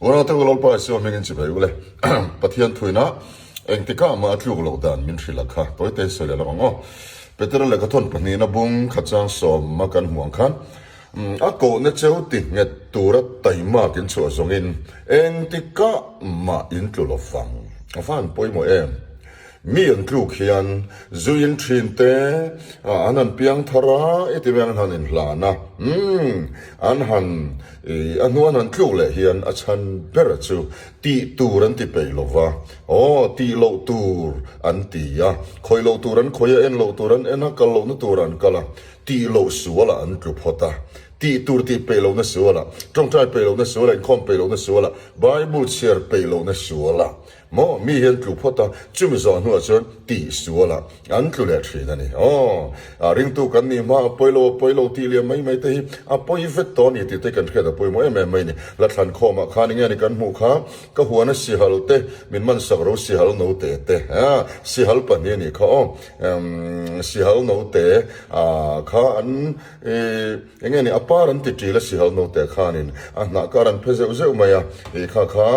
Unau te u Lalpa Isua hmingin chibai u le. Pathian thuina engtikah mah a tluk loh dan min hrilh a kha. Tawi te sawi leh lo ang aw. Petera lehkha thawn pahnihna bung khatchang sawma kan hmuh ang khan a kohna cheu ti nghet tura taimak in chhuah zawngin engtikah mah in tlu lo vang. A van pawimawh em? Mi an tluk hian zuin thin te an han piang thar a, i ti mai ang an han inhlan a, umm an han i a hnu an han tluk leh hian a chhan ber chu tih tur an ti peih lo va, aw tih loh tur an ti a, khawih loh tur an khawih a, en loh tur an en a, kal lohna tur an kal a, tih loh sualah an tlu phawt a, tih tur tih peih lohna sualah, tawngtai peih lohna sualah, inkhawm peih lohna sualah, Bible chhiar peih lohna sualah. Maw, mi hi an tlu phawt a, chumi zawh hnuah chuan tih sualah an tlu leh thin a ni. Aw, a ringtu kan nih hma a pawi lo, a pawi lo tih liam mai mai te hi a pawi vek tawh a ni tih te kan hriat a pawimawh em em mai a ni. La thlan khawmah khan enge ni kan hmuh kha, ka huana sihal te, min man sak ro sihal no te te, a, sihal pahnih a nih kha aw, umm, sihal no te ah kha an, ih, enge ni a par an ti ṭil a sihal no te khanin a hnah kar an phe zeuh zeuh mai a, ih kha kha.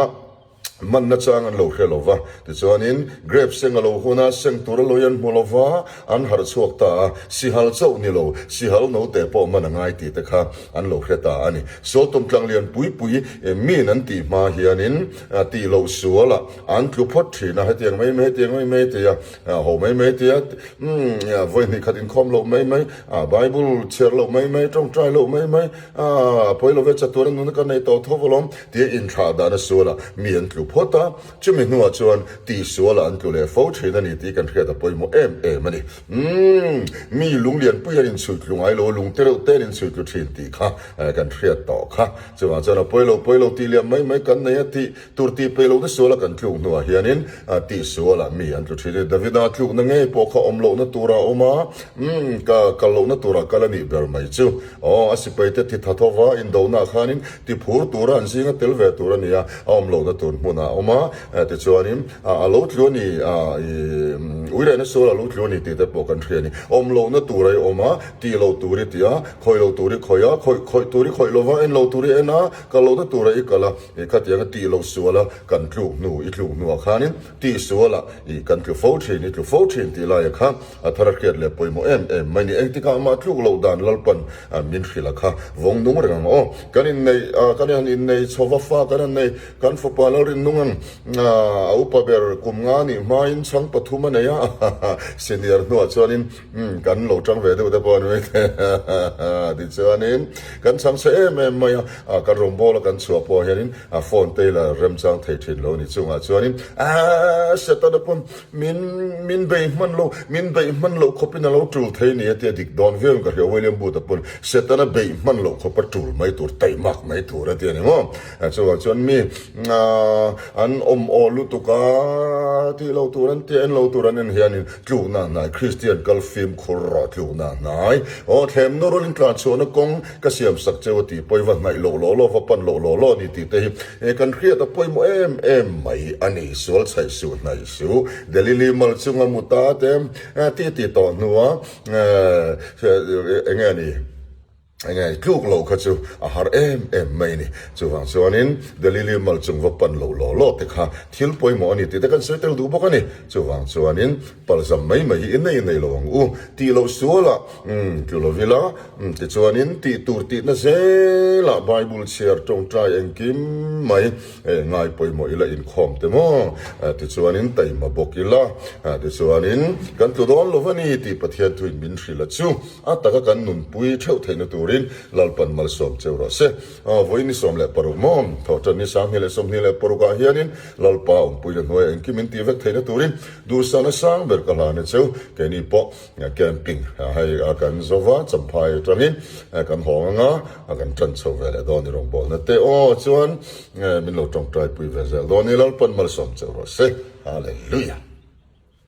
Manna chang an lo hre lo va, tichuanin grape seng a lo hun a, seng tur a lawi an hmu lo va, an harh chhuak ta a, sihal chauh ni lo, sihal note pawh man a ngai tih te kha an lo hre ta a ni. Sual tum tlang lian pui pui miin an tih hma hianin tih loh sualah an tlu phawt thin a, hetiang mai mai, hetiang mai mai tia, ho mai mai tia, umm vawi hnih khat inkhawm loh mai mai, Bible chhiar loh mai mai, tawngtai loh mai mai, a pawi lo ve chatuan a nuna ka nei tawh tho alawm. Tia inthlah dana sualah mi an tlu phawt a, chumi hnuah chuan tih sualah an tlu leh fo thin a ni tih kan hriat a pawimawh em em a ni. Umm, mi lunglian pui an inchhui tlu ngai lo, lung te reuh te an inchhui tlu thin tih kha kan hriat tawh kha. Chuvang chuan a pawi lo, pawi lo tih liam mai mai kan nei a, tih tur tih peih lohna suala kan tluk hnuah hianin tih sualah mi an tlu thin a ni. Davida tlukna ngei pawh kha awm lohna tura a awm a, umm, ka kal lohna tura kal a nih ber mai chu. Aw, a sipaite ti tha tho va, indonaah khanin ti phur tura an zinga tel ve tur a ni a, a awm lohna tur hmunah a awm a, tichuanin a lo tlu a ni, ih, uirehna sual a lo tlu a ni tih te pawh kan hria a ni. Awm lohna tur a i awm a, tih loh tur i ti a, khawih loh tur i khawih a, khawih khawih tur i khawih lo va, en loh tur i en a, kal lohna tura i kal a, ih, khatianga tih loh suala kan tluk hnu, i tluk hnuah khanin tih sualah ih kan tlu fo thin, i tlu fo thin tih laia kha A thar a hriat leh pawimawh em em mai ni. Engtikah mah tluk loh dan Lalpan min hrilh a kha vawng nung reng ang aw. Kan innei kan han innei chho va fa kan han nei kan fapa Lalrinnung ang a upa ber kum nga nih hmain chhang pathum a nei a senior hnuah chuanin kan lo tang ve deuh te pawh a ni mai thei tichuanin kan chhang chhe em em mai a kan rawngbawla kan chhuah pawh hianin a phone te la remchang thei thin lo ni chungah chuanin aaa Setana pawn Min min bei hman lo, min beih hman loh khawpin a lo tul thei ni a tia dik dawn viau in ka hria William Booth-a pawn Setana beih hman loh khawpa tul mai tur, taimak mai tur a ti a ni maw? Chuvang chuan mi an awm aw lutuk a, tih lo tur an tia en lo tur an en hianin tlukna hnai Kristian kal fimkhur rawh tlukna hnai aw thlem nawr in tlan chhuahna kawng ka siam sak cheu a tih pawi va hnaih loh law law va pan loh law law a ni tih te hi kan hriat a pawimawh em em mai a ni sual chhaih suh hnaih Chu Delili mal chunga mu ta te ti ti tawh hnua enge ni enge tluk loh kha chu a har em em mai ni. Chuvang chuanin Delili mal chung va pan lo law law te kha thil pawimawh a ni tih te kan sawi tel duh bawk a ni. Chuvang chuanin palzam mai mai hi i nei nei lo ang u tih loh sualah tlu lo ila tichuanin tih tur tihna zelah Bible chhiar tawngtai engkim mai Hei ngai pawimawh ila inkhawm te maw? Tichuanin taima bawk ila, tichuanin kan tlu dawn lo va ni tih Pathian thuin min hrilh a chu a taka kan nunpui theuh theihna turin Lalpan malsawm cheu rawh se. Vawiin ni 16 maw? Thawhtan ni 2026 ah hianin Lalpa awmpuina hnuaiah engkim in tih vek theihna turin duhsakna sang ber ka hlan a cheu. Keini pawh Camping hei a kan zo va, Champhai atangin kan hawng anga kan tan chho ve leh dawn i rawngbawlna te aw chuan min lo tawngtai pui ve zel dawn i Lalpan malsawm cheu rawh se. Hallelujah.